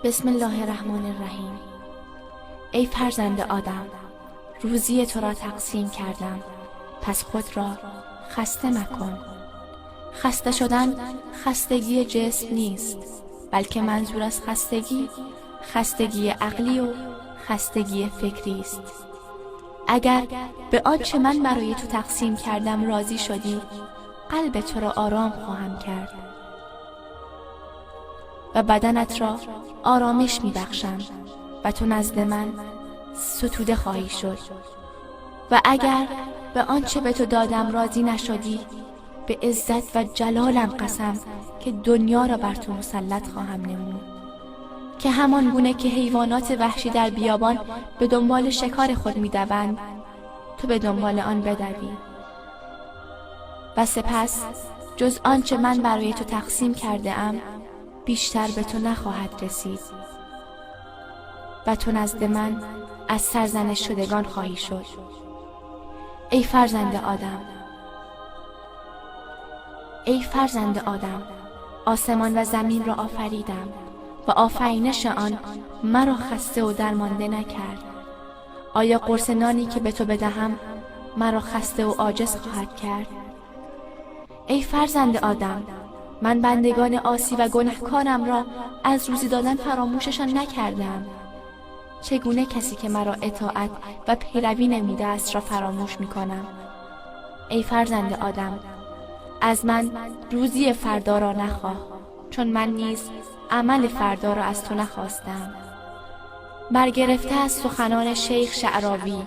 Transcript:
بسم الله الرحمن الرحیم. ای فرزند آدم، روزی تو را تقسیم کردم، پس خود را خسته مکن. خسته شدن خستگی جسم نیست، بلکه منظور از خستگی خستگی عقلی و خستگی فکری است. اگر به آنچه من برای تو تقسیم کردم راضی شدی، قلب تو را آرام خواهم کرد و بدنت را آرامش می‌بخشم و تو نزد من ستوده خواهی شد. و اگر به آنچه به تو دادم راضی نشدی، به عزت و جلالم قسم که دنیا را بر تو مسلط خواهم نمود، که همان گونه که حیوانات وحشی در بیابان به دنبال شکار خود می‌دوند، تو به دنبال آن بدوی. و سپس جز آنچه من برای تو تقسیم کرده ام بیشتر به تو نخواهد رسید و تو نزد من از سرزنش شدگان خواهی شد. ای فرزند آدم، ای فرزند آدم، آسمان و زمین را آفریدم و آفرینش آن مرا خسته و درمانده نکرد. آیا قرص نانی که به تو بدهم مرا خسته و عاجز خواهد کرد؟ ای فرزند آدم، من بندگان عاصی و گنهکارم را از روزی دادن فراموششان نکردم. چگونه کسی که مرا اطاعت و پیروی نموده است را فراموش میکنم؟ ای فرزند آدم، از من روزی فردا را نخواه، چون من نیز عمل فردا را از تو نخواستم. برگرفته از سخنان شیخ شعراوی.